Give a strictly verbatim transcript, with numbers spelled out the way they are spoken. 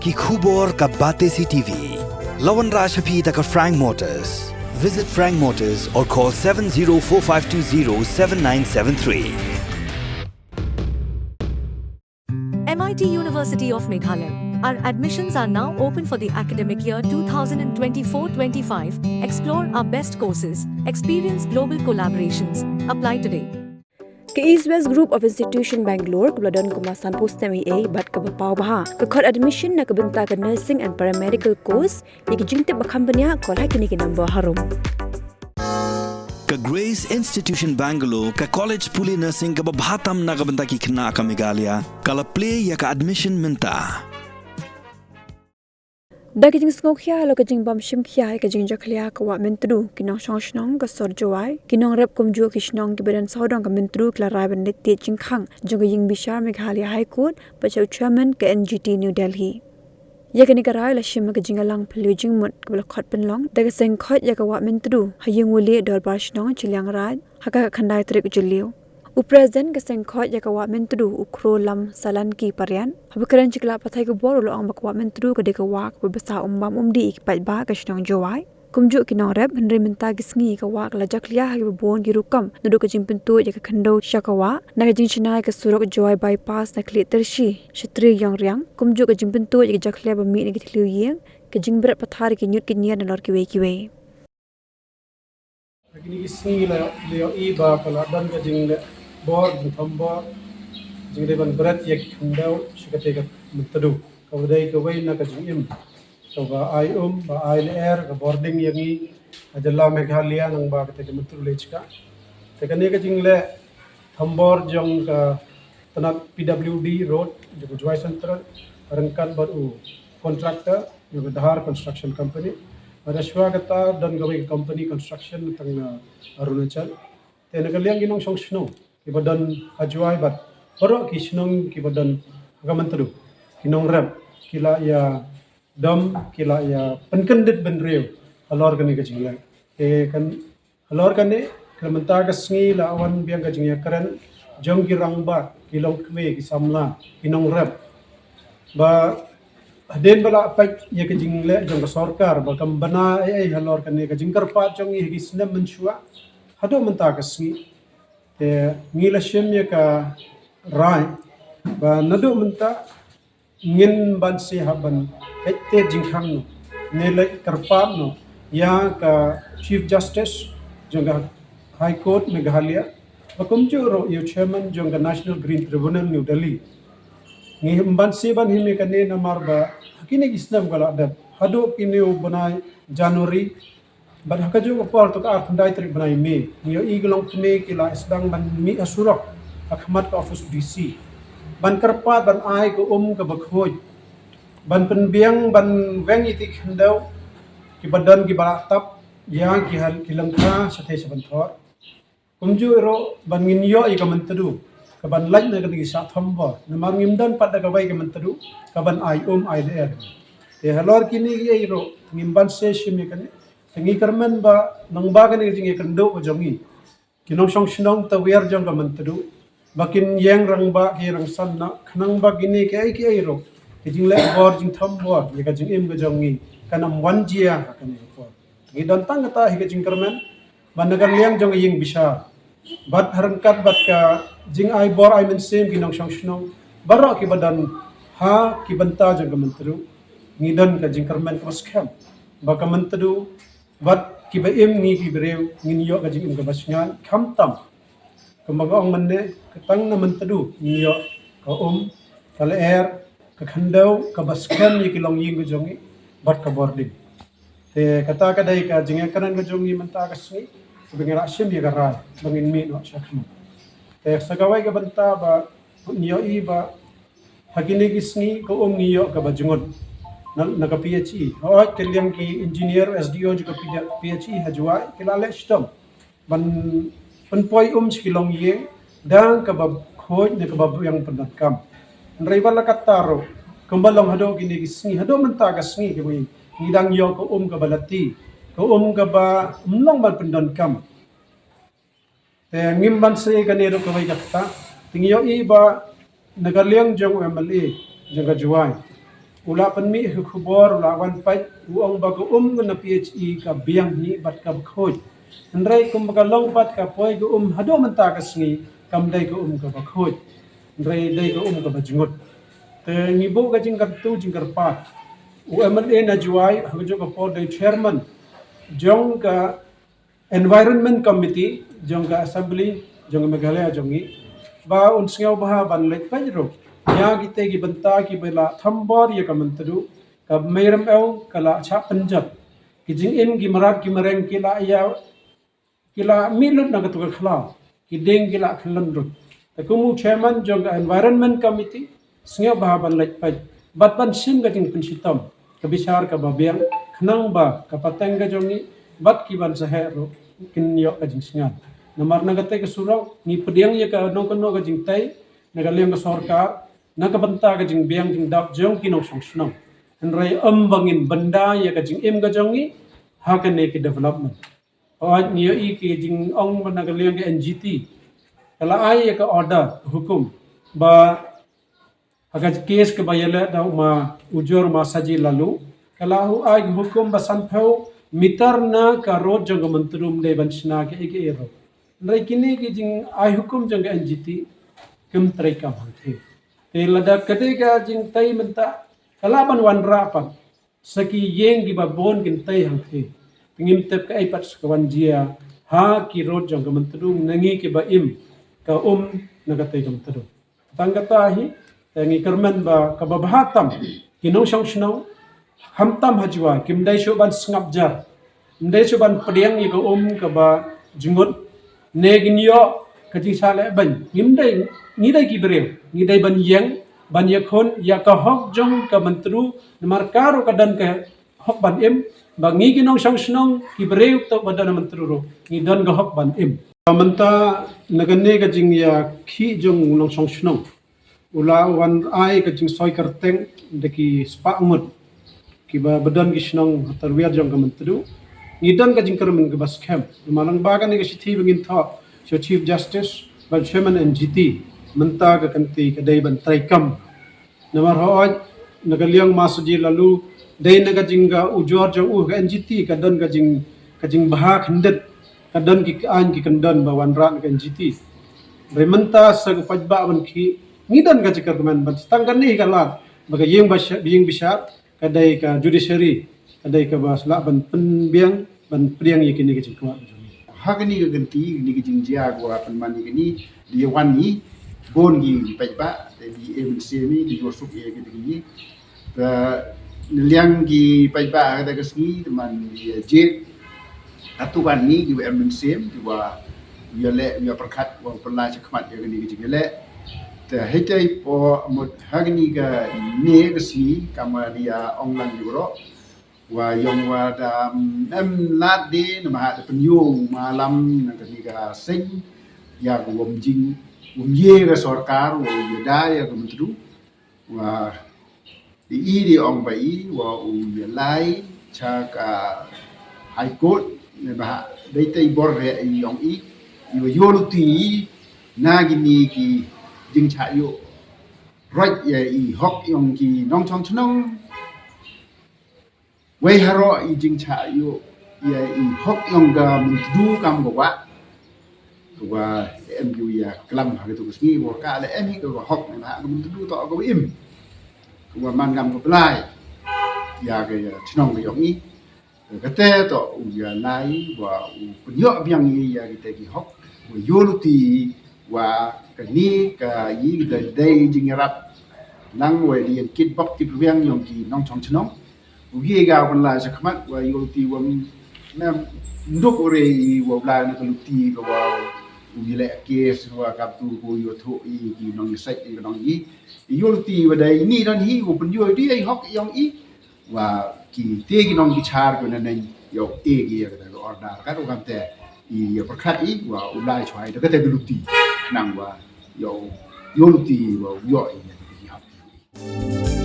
Ki khubor ka Batesi T V. La wanrah sha phi da ka Frank Motors. Visit Frank Motors or call seven zero four five two zero seven nine seven three. M I T University of Meghalaya. Our admissions are now open for the academic year two thousand twenty-four twenty-five. Explore our best courses, experience global collaborations. Apply today. Ka East West Group of Institution Bangalore kaba la don kumba sanphew snem eiei bad kaba paw bha ka khot admission na ka bynta ka nursing and paramedical course. Ïa ki jingtip ba kham bniah, call ha kine ki number harum. Ka Grace Institution Bangalore, ka college pule nursing kaba bha tam na ka bynta ki khynnah ka Meghalaya, ka la plie ïa ka admission mynta. Da ka jingsngewkhia halor ka jingbym shim khia ïa ka jingjakhlia ka Wah Myntdu, ki nongshong shnong ka sor Jowai, ki nongrep kumjuh ki shnong kiba don sawdong ka Myntdu ki la rai ban leit tied jingkhang jong ka ïing bishar Meghalaya High Court bad sha u chairman ka N G T New Delhi. Ïa kane ka rai la shim ha ka jingïalang phylliew jingmut kaba la khot pynlong da ka seng khot ïa ka Wah Myntdu ha ïing u Leh Dorbar Shnong Chilliangraij ha ka khatkhyndai tarik u Jylliew. U President ka seng khot ïa ka Wah Myntdu u Khrolam Salanki Pariat, haba kren sha ki lad pathai khubor u la ong ba ka Wah Myntdu ka dei ka wah kaba bsa um bam um dih ïa ki paidbah ka shnong Jowai. Kumjuh ki nongrep, hynrei mynta ki sngi ka wah ka la jakhlia ha kiba bun ki rukom, naduh ka jingpyntuid ïa ka khyndew sha ka wah, na ka jingshna ïa ka surok Jowai Bypass na Khlieh Tyrshi sha Tri Ïong Riang, kumjuh ka jingpyntuid ïa ka jakhlia ba mih na ki thliew ïing, ka jingbret pathar ïa ki ñiut ki ñier nalor kiwei kiwei. Ha kine ki sngi la, la ïohi ba ka la don ka jingleh bor, jingthombor, jingdei ban bret ïa ki khyndew sha katei ka Myntdu. Kaba dei kawei na ka jingim kaba ai um, ba ai lyer, ka bording ïa ngi ha jylla Meghalaya, nangba katei ka Myntdu lei shka. Te kane ka jingleh thombor jong ka tnat P W D road jong ka Jowai Central ryngkat bad u contractor jong ka Dhar Construction Company. Bad hashwa kata don kawei ka company construction tang na Arunachal. Te na ka liang ki nongshong shnong kiba don ha Jowai bad baroh ki shnong kiba don ha ka Myntdu, ki nongrep ki la ïa dom, ki la ïa pynkyndit bynriew halor kane ka jingleh. Te kan halor kane, ka mynta ka sngi la wan biang ka jingïakren jong ki rangbah, ki longkmie, ki samla, ki nongrep, ba hadien ba la peit ïa ka jingleh jong ka sorkar ba kam bna ei ei halor kane ka jingkyrpad jong ngi ha ki snem mynshuwa haduh mynta ka sngi. Te ngi la shim ïa ka rai ba naduh mynta ngin banse hap ban leit tied jingkhang noh ne leit kyrpad noh ïa ka Chief Justice jong ka High Court Meghalaya, ba kumjuh ruh ïa u chairman jong ka National Green Tribunal New Delhi. Ngim banse ban him ïa kane namar ba ha kine ki snem ka la dep haduh kine u bnai January, bad ha kajuh ka por, to ka ar khyndai tarik bnai May, ngi ïohi ki longkmie ki la sdang ban mih ha surok ha khmat ka office D C ban kyrpad ban ai ka um kaba khuid, ban pynbiang, ban weng ïa ki khyndew kiba don kiba la tap ïa ki ha ki lyngkha shatei sha ban thor. Kumjuh ruh ban ngin ïoh ïa ka Myntdu kaban lait na kane ka sah thombor, namar ngim don pat da kawei ka Myntdu kaban ai um ai lyer. Te halor kine kiei ruh ngim banse shim ïa kane. Te ngi kyrmen ba nangba kane ka jingïakynduh ka jong ngi, ki nongshong shnong tawiar jong ka Myntdu, ba kin ïeng rangbah ki rangsan noh khnang ba kine kiei kiei ruh ki jingleh bor jingthombor ïa ka jingim ka jong ngi kan ym wan jia ha kane ka por. Ngi don tang kata hi ka jingkyrmen ba na ka liang jong ka ïing bishar bad ha ryngkat bad ka jingai bor ai mynsiem ki nongshong shnong baroh kiba don ha ki bynta jong ka Myntdu, ngi don ka jingkyrmen kaba skhem ba ka Myntdu bad kiba im ngi ki briew ngin ïoh ka jingim kaba shngaiñ, khamtam kumba nga ong mynne, ka tang na Myntdu ngin ïoh ka um, ka lyer, ka khyndew kaba skhem ïa ki longïing ka jong ngi bad ka bording. Te kata ka dei ka jingïakren ka jong ngi mynta ka sngi, kaba ngi la shim ïa ka rai ba ngin mih noh shakhmat. Te sa kawei ka bynta ba ngi ïohi ba ha kine ki sngi ka um ngi ïoh kaba jngut na, na ka P H E. Hooid, ka liang ki engineer, S D O jong ka P H E ha Jowai ki la leh shitom ban pynpoi um sha ki longïing da kaba khuid ne kaba biang pyndonkam. Hynrei wat la katta ruh, kumba long haduh kine ki sngi, haduh mynta ka sngi, kaba ngi, ngi dang ïoh ka um kaba lati, ka um kaba ym long ban pyndonkam. Te ngim banse kane ruh kawei ka kata. Te ngi ïohi ba na ka liang jong u M L A jong ka Jowai, U la pynmih ha khubor, u la wan peit, u ong ba ka um na P H E ka biang hi bad ka bakhuid. Hynrei kumba ka long pat ka poi ka um haduh mynta ka sngi, kam dei ka um ka bakhuid. Hynrei dei ka um ka bajngut. Te ngi buh ka jingkyrtu jingkyrpad. U M L A na Jowai ha ka juh ka por dei chairman jong ka Environment Committee jong ka Assembly jong ka Meghalaya jong ngi, ba un sngewbha ban leit peit ruh ïa kita ki bynta kiba la thombor ïa ka Myntdu, ka Mei Rymew ka la shah pynjot. Ki jingim ki mrad ki mreng ki la ïa, ki la mih lut na katu ka khlaw. Ki dieng ki la khlem lut. Te kum u chairman jong ka Environment Committee, sngewbha ban leit peit bad ban shim ka jingpynshitom, ka bishar kaba biang, khnang ba ka pateng ka jong ngi bad ki ban saheh ruh kin ïoh ka jingsngaid. Namar na kata ka surok ngi pdiang ïa kano kano ka jingtei na ka liang ka sorkar na ka bynta ka jingbiang jingdap jong ki nongshong shnong. Hynrei ym ba ngin bynda ïa ka jingim ka jong ngi ha kane ki development. Hooid, ngi ïohi ki jingong ba na ka liang ka N G T ka la ai ïa ka order, hukum, ba ha ka case kaba ïaleh da u ma Ujor ma Saji Laloo, ka la ai ka hukum ba sanphew meter na ka road jong ka Myntdu ym dei ban shna kaei kaei ruh. Hynrei kine ki jingai hukum jong ka N G T kim treikam hangthie. Te lada ka dei ka jingtei mynta ka lah ban wanrah pat sa ki ïing kiba bun kin tei hangthie. Te ngim tip kaei pat sa ka wan jia ha ki road jong ka Myntdu na ngi kiba im ka um na katei ka Myntdu. Tang kata hi te ngi kyrmen ba kaba bha tam ki nongshong shnong, khamtam ha Jowai, kim dei shuh ban sngap jar, ym dei shuh ban pdiang ïa ka um kaba jngut. Ne ngin ïoh ka jingshah lehbeiñ. Ngim dei, ngi dei ki briew, ngi dei ban ïeng ban ïakhun ïa ka hok jong ka Myntdu, namar ka ruh ka don ka hok ban im, ba ngi ki nongshong shnong, ki briew to ba don ha Myntdu ruh ngi don ka hok ban im. Mynta na kane ka jingïakhih jong u nongshong shnong, u la wan ai ka jingsoi kyrteng da ki spah ngut kiba ba don ki shnong ha tyrwiar jong ka Myntdu. Ngi don ka jingkyrmen kaba skhem. Namar lyngba kane ka shithi ba ngin thoh sha Chief Justice bad Chairman N G T, mynta ka kynti ka dei ban treikam. Namar hooid, na ka liang ma Saji Laloo, dei na ka jing ka ujor jong u ka N G T ka don ka jing, ka jingbha khyndiat, ka don ki aiñ ki kyndon ba wanrah na ka N G T. Hynrei mynta sa ka paidbah ban khih, ngi don ka jingkyrmen ban tang kane ka lad ba ka ïing bishar, ïing bishar ka dei ka judiciary, ka dei kaba lah ban pynbiang, ban pdiang ïa kine ki jingkwah ka jong ngi. Ha kane ka kynti, kane ka jingjia ka wa pynman ïa kane, dei wan ngi bun ki paidbah, dei ki MLA, dei ki wasuk ïa kine ki. Te na liang ki paidbah ha kata ka sngi, te man ïa jied atu kan ngi ki wa MLA, ki wa ïaleh, ïa pyrkhat, wa pynlait shakhmat ïa kane ka jingïaleh. Te hei tei po mut ha kane kane ka sngi, kama dei ong lang ïa baroh, wa ïong wa da, mm, em lad de, namar ha da pynïoh malam na kane ka seng ïa ka wam jing, wam ïe ka sorkar, wa ïa da ïa ka Myntdu, wa dei i dei ong ba i, wa u ïa lai cha ka High Court, ne ba dei tei bor re i ong i, i wa ïoh luti i na kine ki jingchah ïoh roi ïa i hok ïong ki nongchong chnong. Wei haroh i jingchah ïoh ïa i hok ïong ka Myntdu kam ka wah. Ka wa em ki ïa klam ha katu ka sngi, wa ka la em hi ka hok na ka Myntdu to ka im. Ka wa man kam ka blai ïa ka chnong ka ïong i. Kata to u ïa lai wa u pynïoh biang i ïa kita ki hok, wa ïoh luti wa kane ka i da dei jingïarap lang wa dei ïa kit bok kit rwiang ïong ki nongchong chnong. U ïa ga wan la shakhmat wa ïoh luti wa mem nduk u re i wa u lai na ka luti ka wa u ïa leh kes wa kap tu ko ïoh thu i ki nong i sek i nong i. Ïoh luti wa dei ni don hi u pynïoh di i hok ïong i. Wa ki te ki nong ki char ko na neng ïoh e ki ïa ka order ka kam te i ïa pyrkhat i wa u lai chwai da ka te ka luti nang wa ïoh ïoh luti wa ïoh i ïa ka hok.